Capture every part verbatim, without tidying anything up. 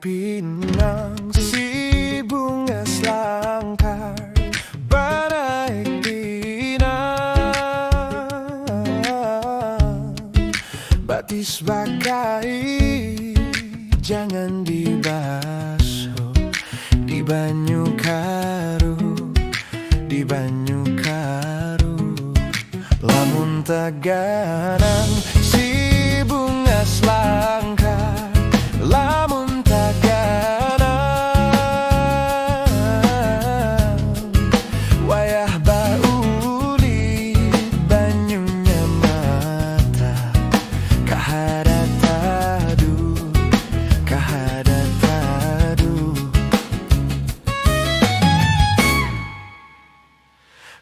Pinang si bungas langkar banaik pinang, batis bakai jangan dibasuh di banyu karu, di banyu karu. Lamun taganang si bungas langkar, lamun taganang wayah baulit banyunya mata, kahada taduh, kahada taduh.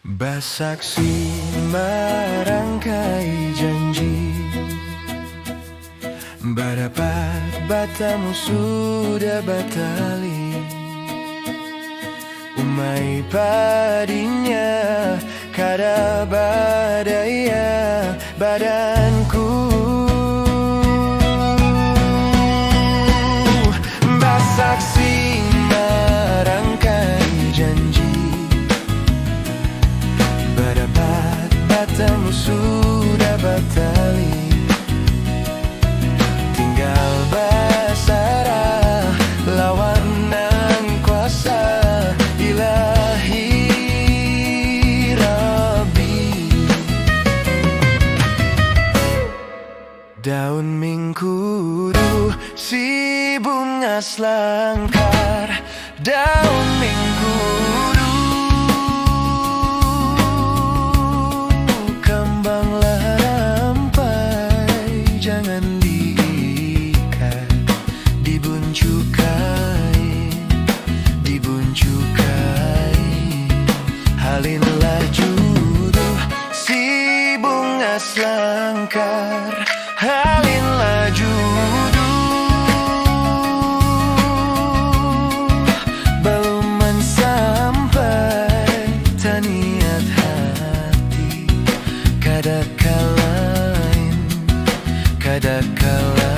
Basaksi marangkai janji, barapat batamu sudah batali. Umai padinya kada badaya badanku. Basaksi marangkai janji, barapat batamu sudah batali. Tinggal basarah lawan nang kuasa, Ilahi Rabbi. Daun mingkudu si bungas langkar, daun mingkudu kambang larampai, jangan diikat, dibuncukai, dibuncukai. Halin laju duh si bungas langkar, halin laju duh, baluman sampai taniat hati, kada kalain, kada kalain.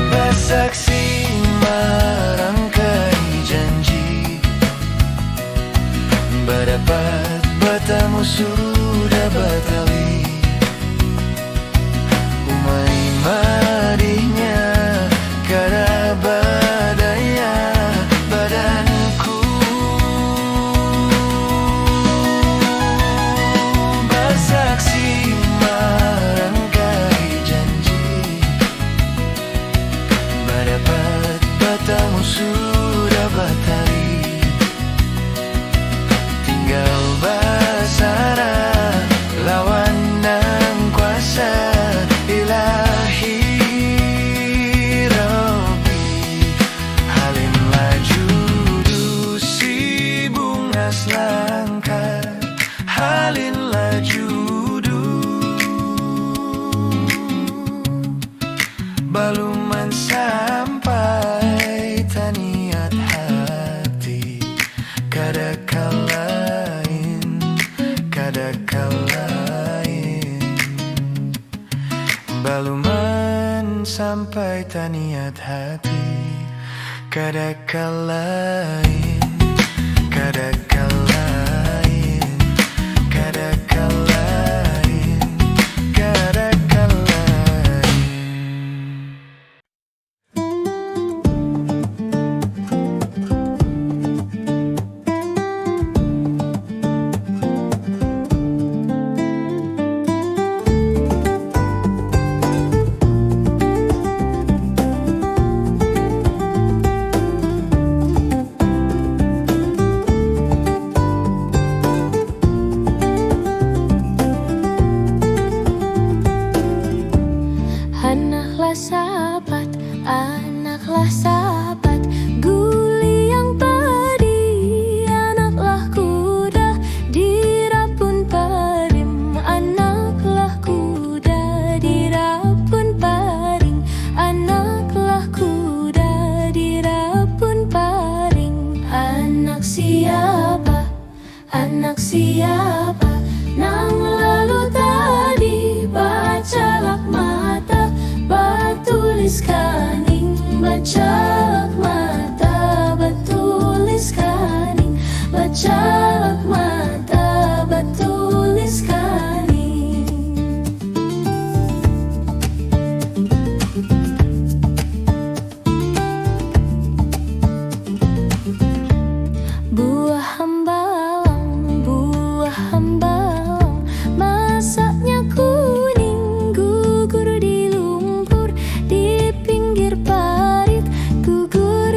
Basaksi marangkai janji, barapat batamu sudah batali. Umai madihnya kada badaya badanku. Basaksi marangkai janji, barapat batamu sudah batali. Tinggal basarah lawan nang kuasa, Ilahi Rabbi. Halin laju duh si bungas langkar, halin laju duh, baluman sampai taniat hati, kada kalain, kada kalain. Baluman sampai taniat hati, kada kalain, kada kalain, kada kalain, kada kalain. Anak siapa nang lalu tadi bacalak mata, batulis kaning, bacalak mata, batulis kaning, bacalak mata, batulis kaning. Buah hambalang, buah hambalang, masaknya kuning, gugur di lumpur, di pinggir parit, gugur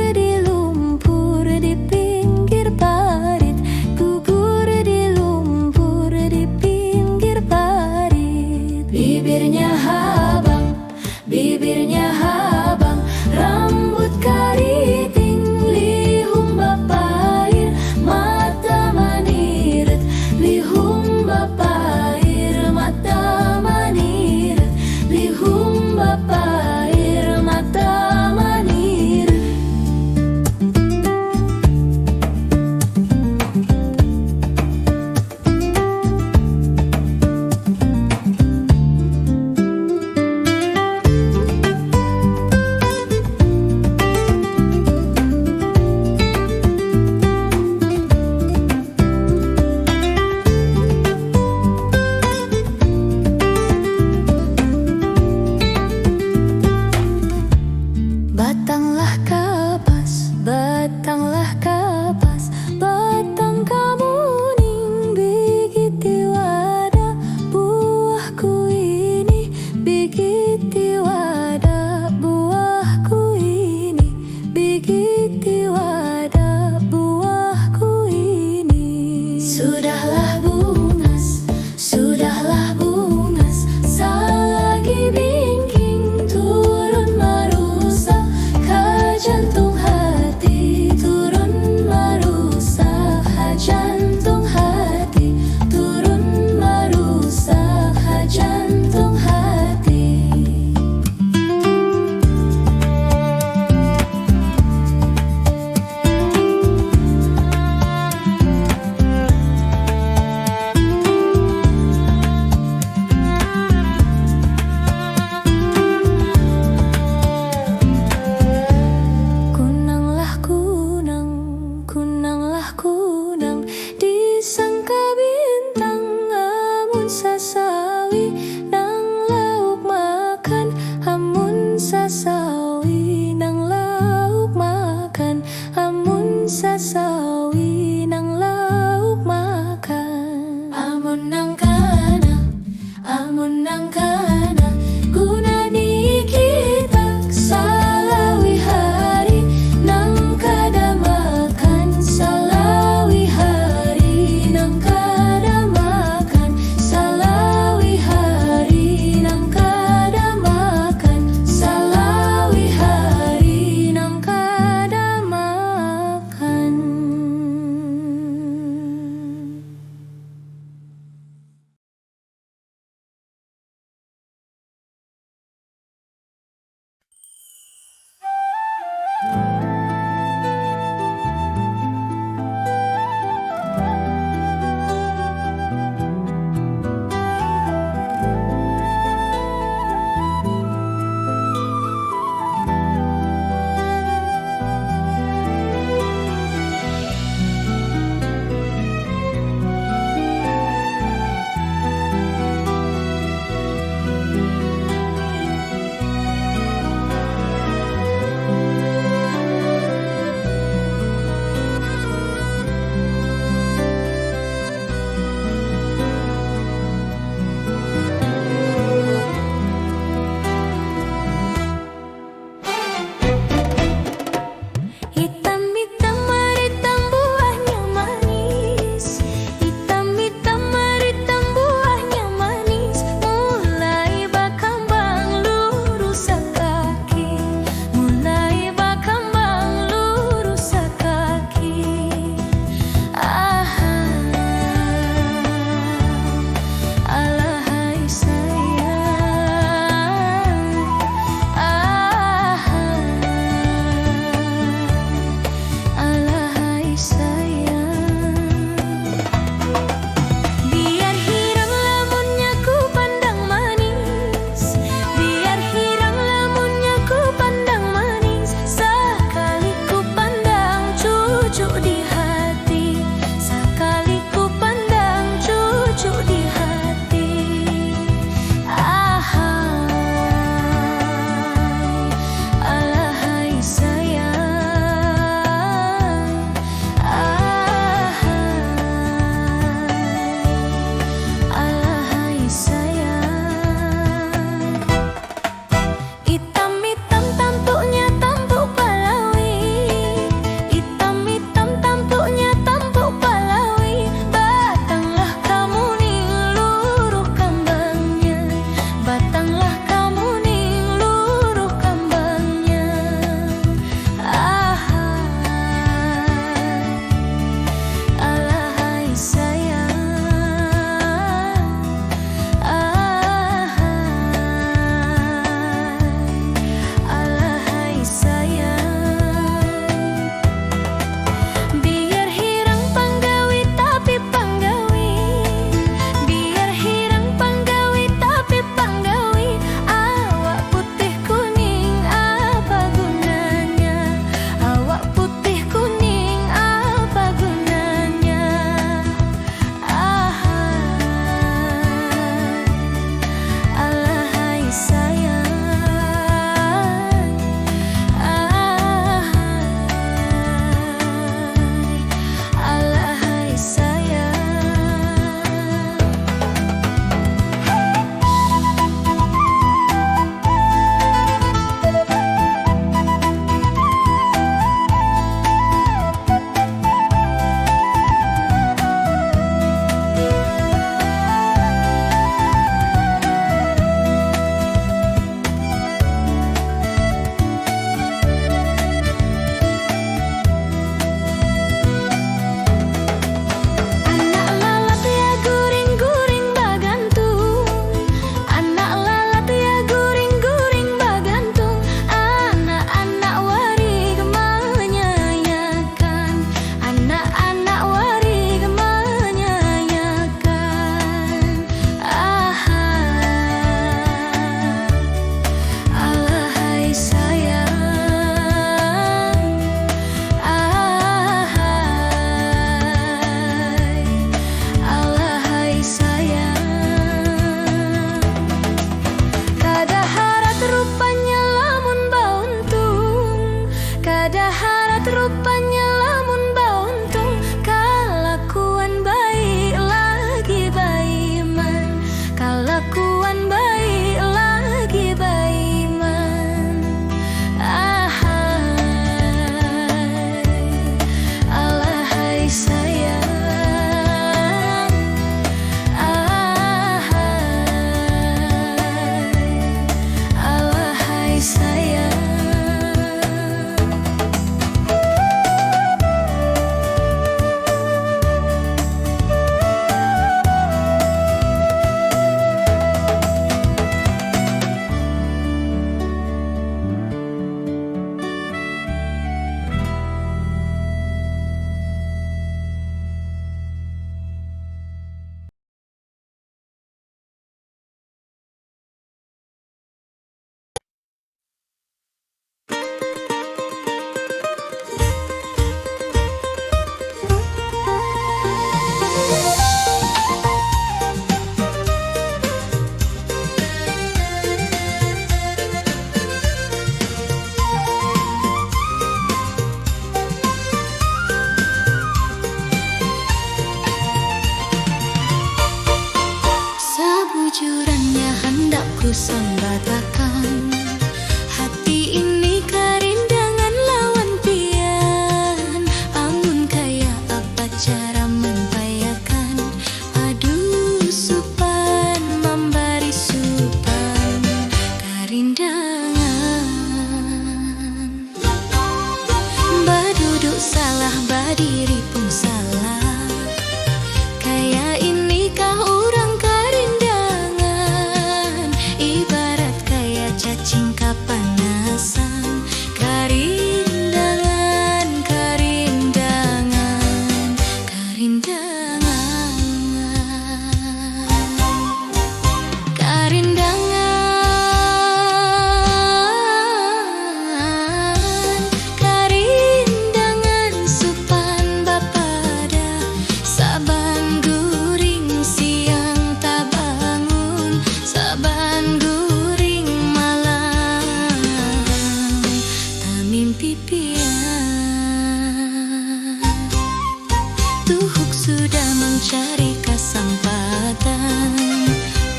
Tuhuk sudah mancari kasampatan.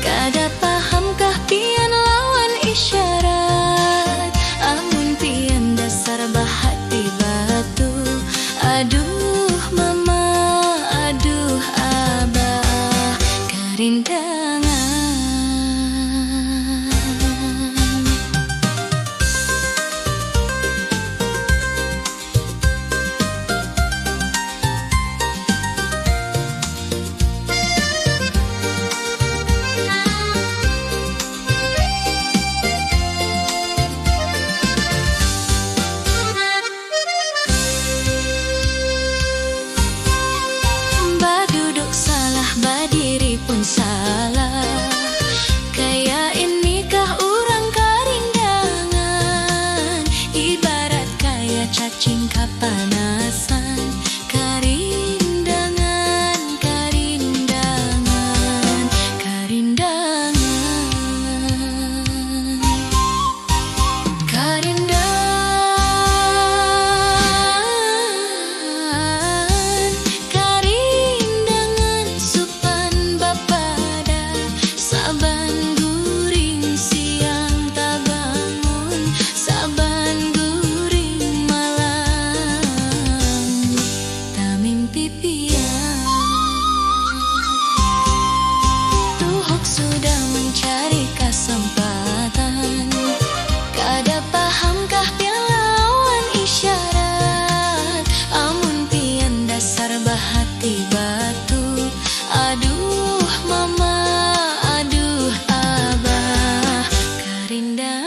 Kada pahamkah pian lawan isyarat? Amun pian dasar bahati batu. Aduh mama, aduh abah, karindangan. Baduduk salah, badiri pun salah. Kaya inikah urang karindangan, ibarat kaya cacing kapanasan. Karindangan, karindangan, karindangan. Karindangan, karindangan supan bapadah. Saban guring siang tabangun, saban guring malam tamimpi pian. Tuhuk sudah mancari kasampatan. Kada pahamkah pian lawan isyarat? Amun pian dasar bahati batu. Aduh mama, aduh abah, karindangan.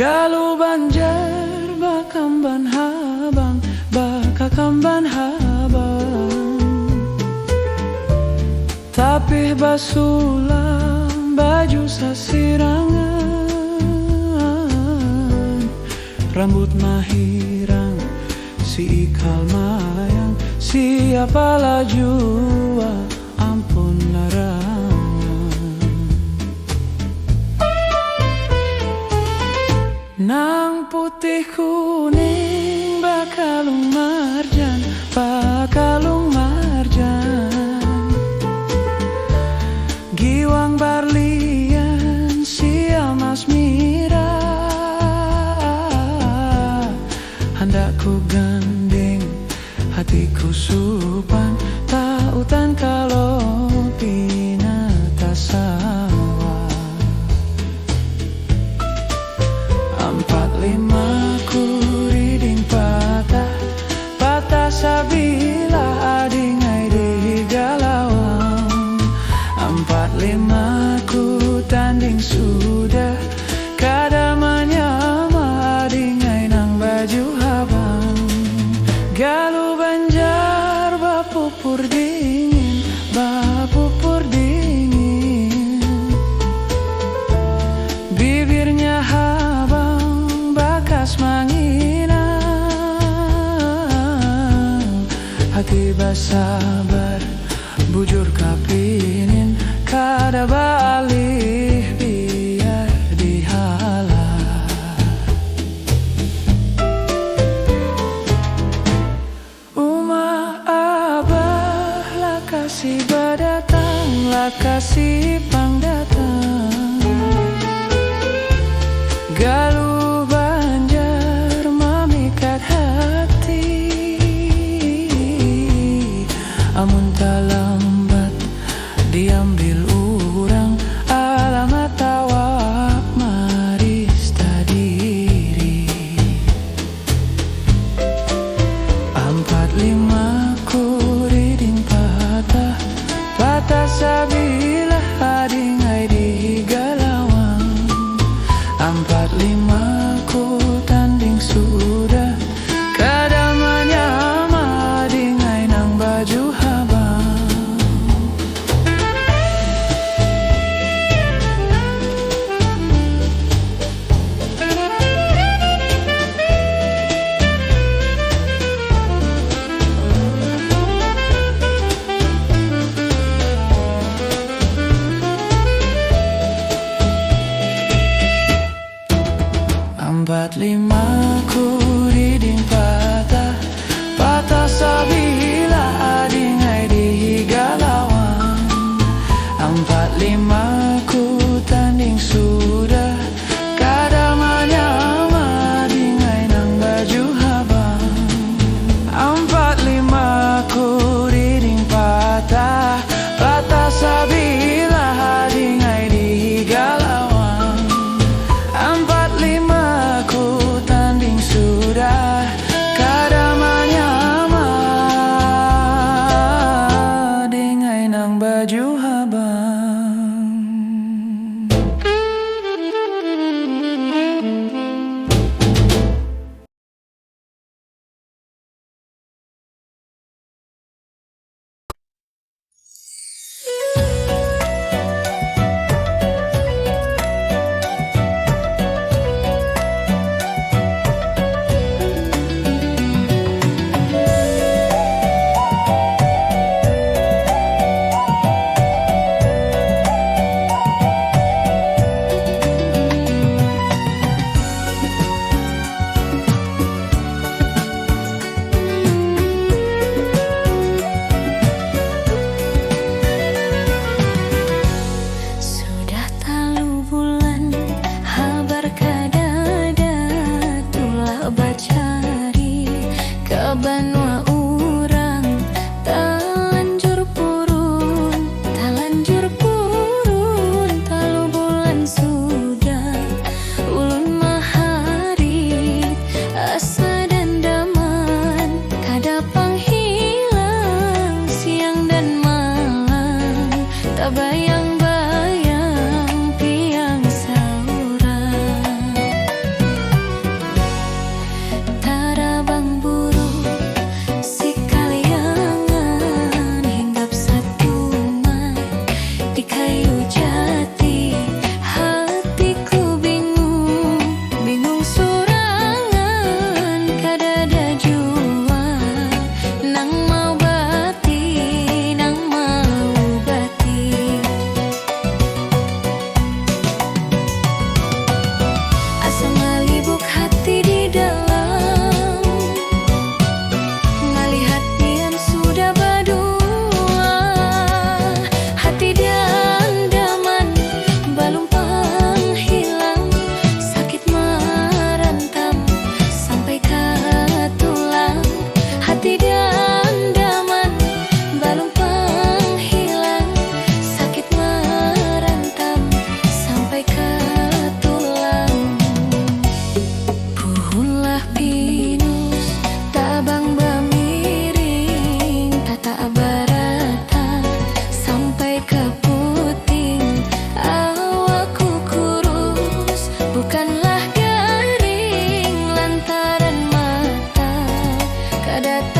Galuh Banjar bakamban habang, bakakamban habang. Tapih basulam, baju sasirangan, rambut mahirang, siikal mayang, siapa lah jua ampun larangan. Nang putih kuning bakalung marjan, bakalung marjan. Giwang barlian sia mas mirah, handak ku ganding hatiku supan, tautan kalo pina tasawa. Ampat lima kuriding patah, patah sabilah adingai di higa lawang. Ampat lima ku tanding sudah, kada manyama adingai nang baju habang. Galuh Banjar bapupur dingin, bapupur dingin. Bibirnya habang bakas manginang. Hati basabar, bujur kapinin, kada baalih biar dihala. Uma abah lakasi badatang, lakasi pang datang. Galuh Banjar mamikat hati, amun talambat diambil urang, alamat awak marista diri. Ampat lima ku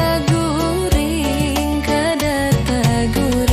Taguring kada taguring.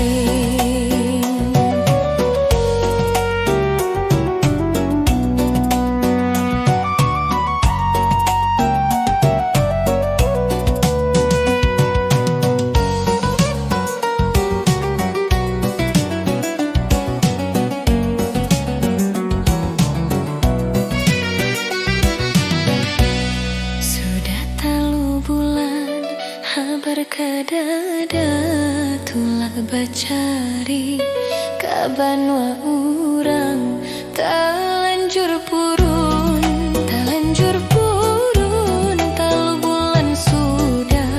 Sudah talu bulan, habar kadada, tulak bacari ka banua urang. Talanjur purun, talanjur purun, talu bulan sudah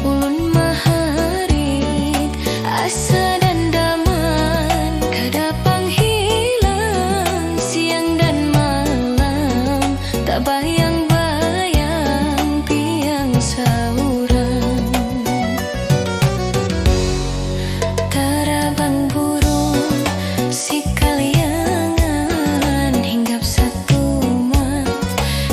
ulun maharit asa dandaman, kada pang hilang siang dan malam. Tabayang-bayang pian saurang. Tarabang burung sikaliangan, hinggap satumat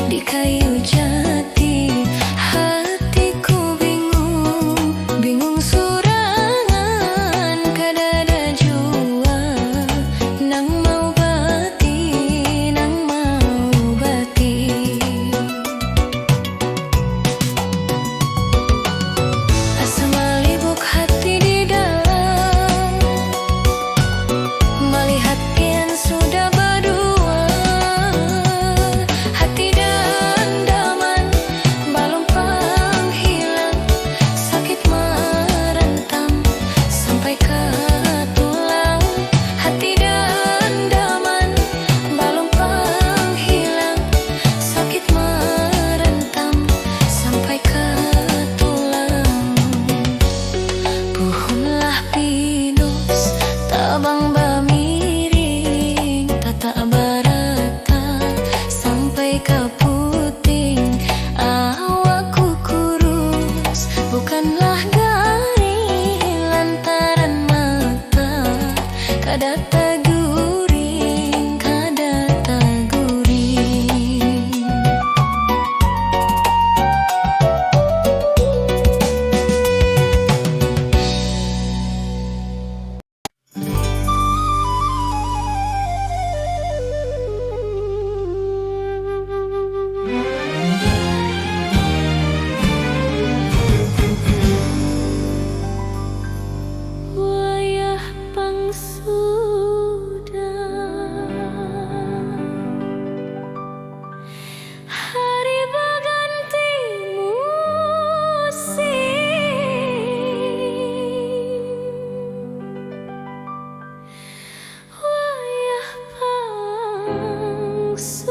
di kayu jati. Hatiku bingung, bingung surangan, kadada jua nang maubati, nang maubati. Asa malibuk hati di dalam, malihat pian sudah badua. Hati dandaman balum pang hilang, sakit marantam sampai ka tulang. Hati dandaman balum pang hilang, sakit marantam sampai ka tulang. Puhun lah pinus, tabang bamiring, tatak barata sampai ka puting. Awakku kurus, bukanlah garing, lantaran mata kada taguring, kada taguring. Wayah pang sudah, hari baganti musim. Wayah pang sudah.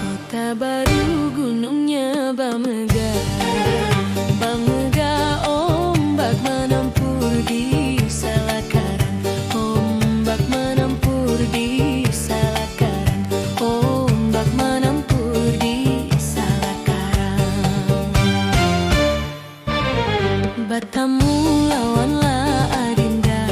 Kota baru gunungnya bamegah, bamegah ombak manampur di salakaran, ombak manampur di salakaran. Ombak manampur di salakaran. Batamu lawan la adinda.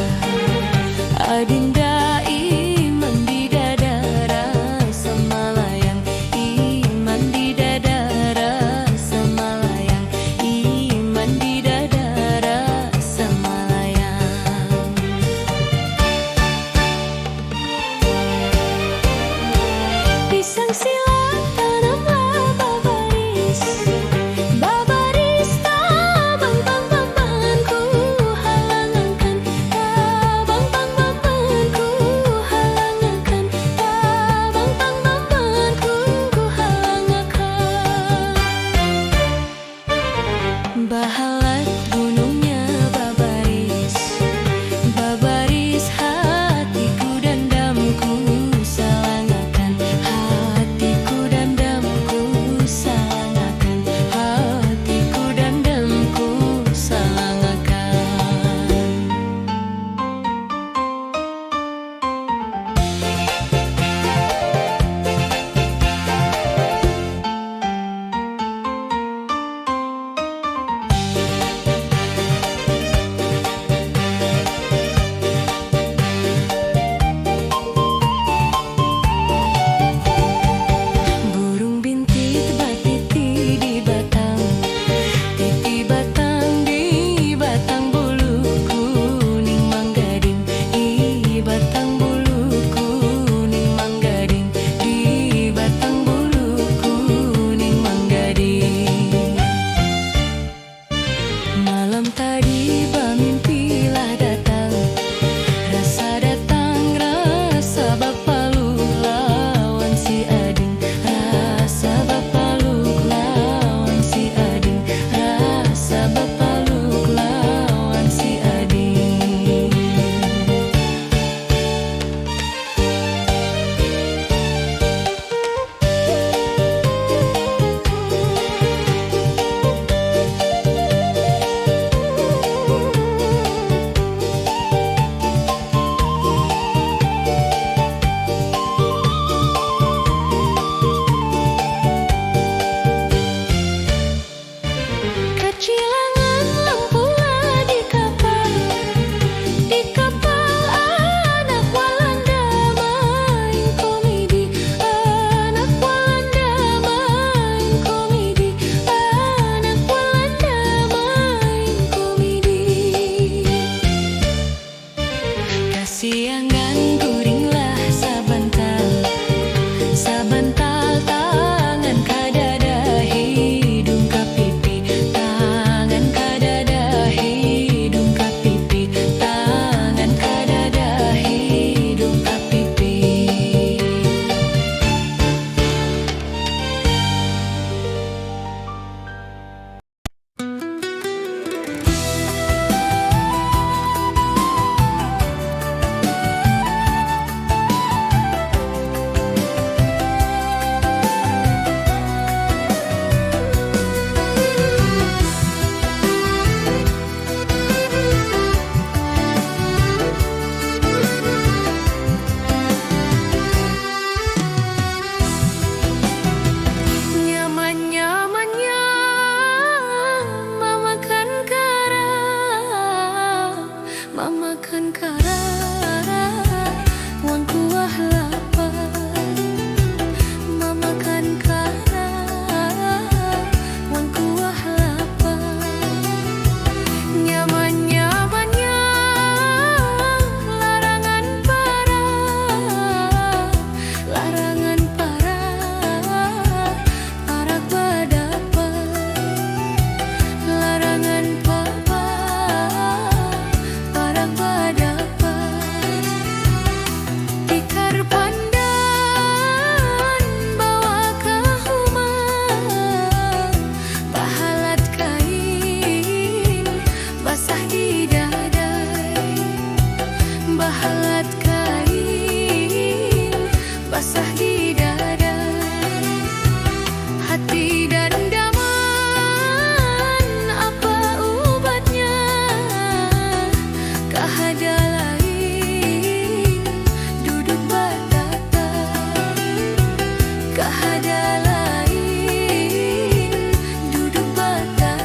Adinda iman di dadara samalayang. Iman di dadara samalayang. Iman di dadara samalayang. Pisang sila tanamlah babaris, babaris tabang pang bambanku halangankan, tabang pang bambanku Siangan guringlah sabantal, sabantal tangan kadada hidung kapipi, tangan kadada hidung kapipi, tangan kadada hidung kapipi. Nyaman-nyamannya mamakan kara, mamakan kara wan kuah lapar, mamakan kara wan kuah lapar. Nyaman-nyamannya larangan parak, larangan parak, parak badapat, larangan parak, parak badapat. Tikar pandan bawa ka humah, bahalat kain basah di dadai, bahalat kain basah di dadai. Hati dandaman apa ubatnya? Kahada lain duduk batatap, kahada lain duduk batatap.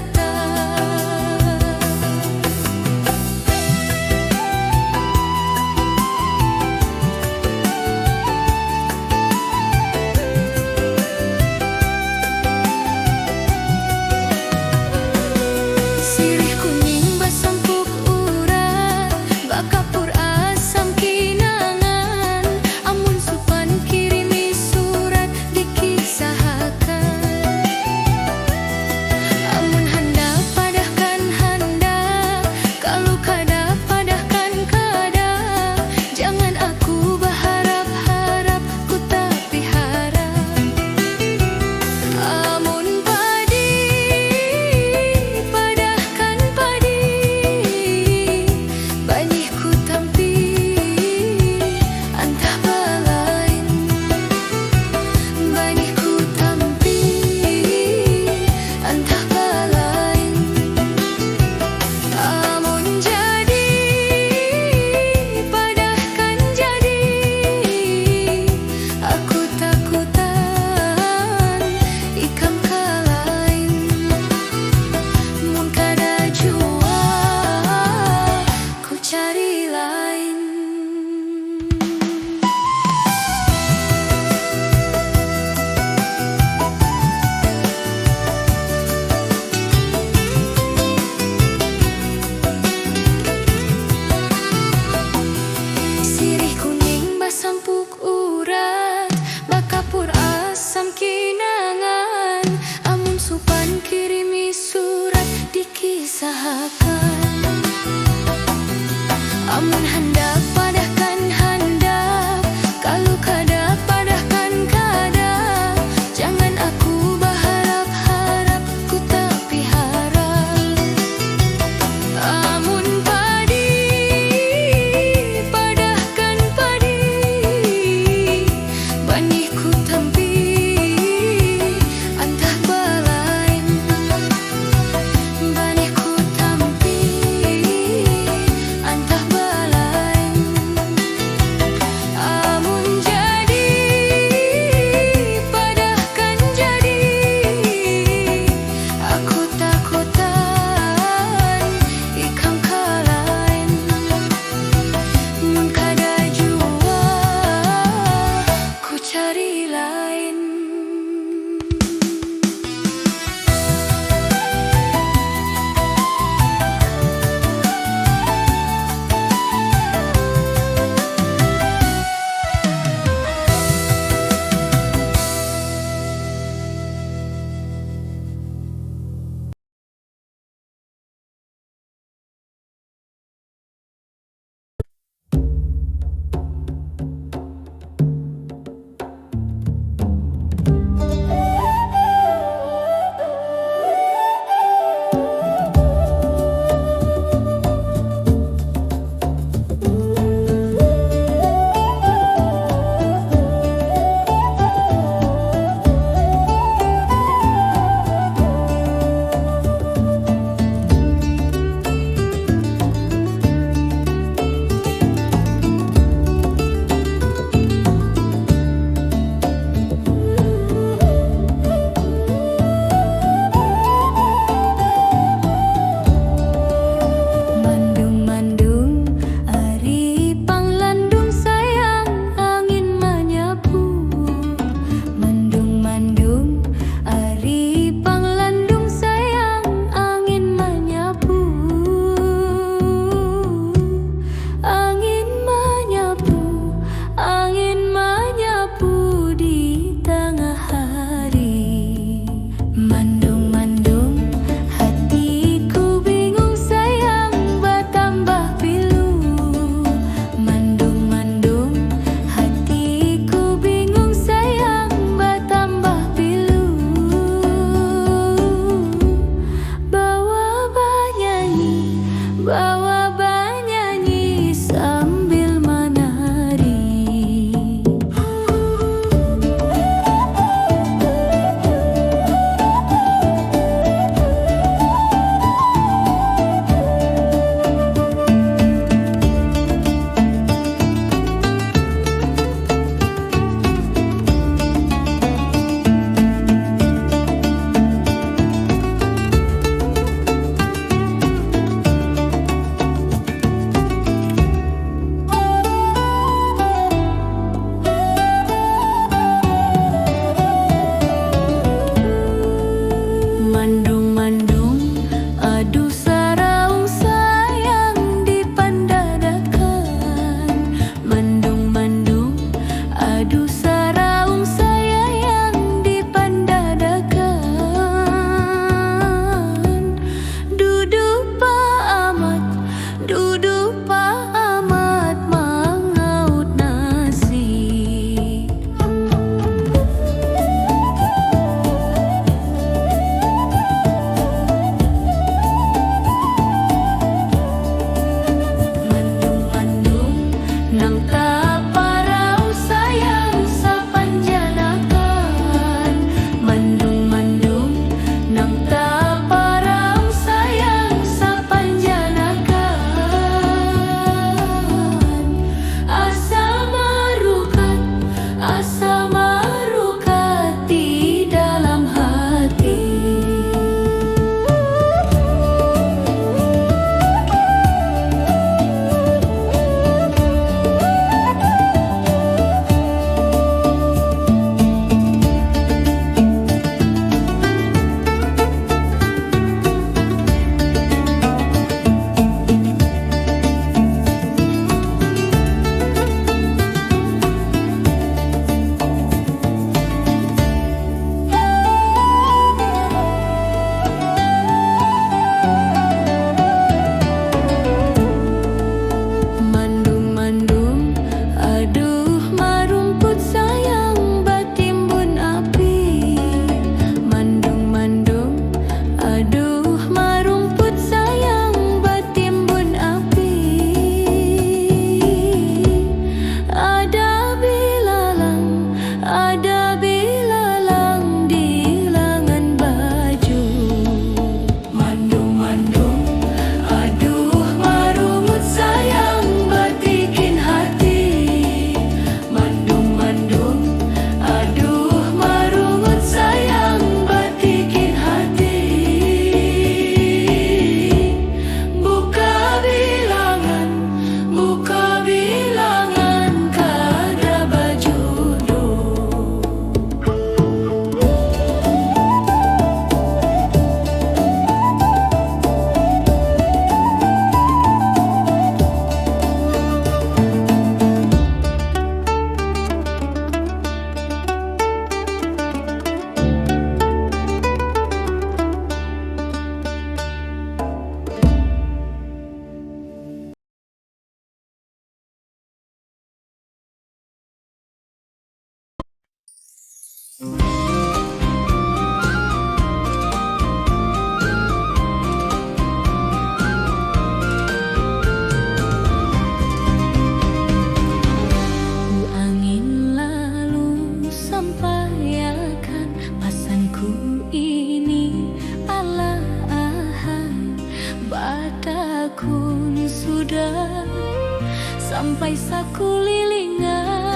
sakulilingan.